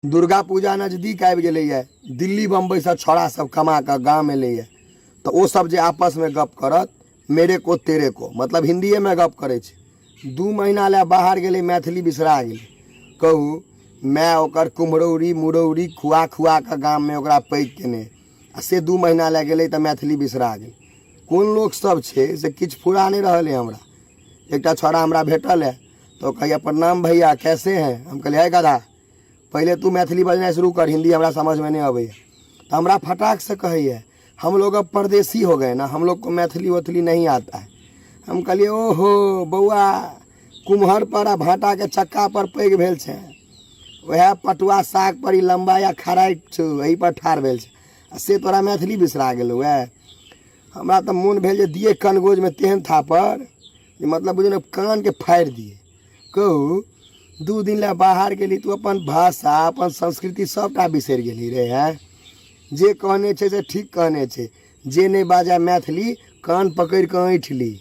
दुर्गा पूजा नजदीक आबि गेलैए। दिल्ली बम्बईसँ छौड़ा सब कमा कऽ गाम एलैए, तऽ ओ सब जे आपसमे गप करत, मेरे को तेरे को, मतलब हिन्दीएमे गप करै छै। 2 महीना लए बाहर गेलै, मैथिली बिसरा गेलै। कहू, माय ओकर कुम्हरौरी मुरौरी खुआ खुआ कऽ गाममे ओकरा पैघ केने, आ से 2 महीना लए गेलै तऽ मैथिली बिसरा गेलै। कोन लोक सब छै से किछु फुरा नहि रहल अइ हमरा। एकटा छौड़ा हमरा भेटल है, तऽ ओ कहैया, "प्रणाम भैया, कैसे हैं?" हम कहलियै, "है गधा, पहिले तू मैथिली बजनाइ शुरू कर, हिंदी हमरा समझमे नहि अबैया।" तऽ हमरा फटाक से कहैया, "हम लोग अब परदेसी हो गए ना, हम लोग को मैथिली वथली नहीं आता है।" हम कहलियै, "ओहो बौआ, कुम्हर पर आ भाटाके चक्का पर पैघ भेल छै, वएह पटुआ साग पर ई लम्बा या खराइ छौ, एहि पर ठाढ़ भेल छै, आ से तोरा मैथिली बिसरा गेलौ।" वएह हमरा तऽ मोन भेल जे दिए कनगोजमे तेहन थापड़ जे मतलब बुझू ने कानके फाड़ि दिए। कहू, 2 दिन लए बाहर गेली, तू अपन भाषा, अपन संस्कृति सभटा बिसरि गेली रे। हैं, जे कहने छै से ठीक कहने छै, जे नहि बाजय मैथिली, कान पकड़ि कऽ ऐंठ ली।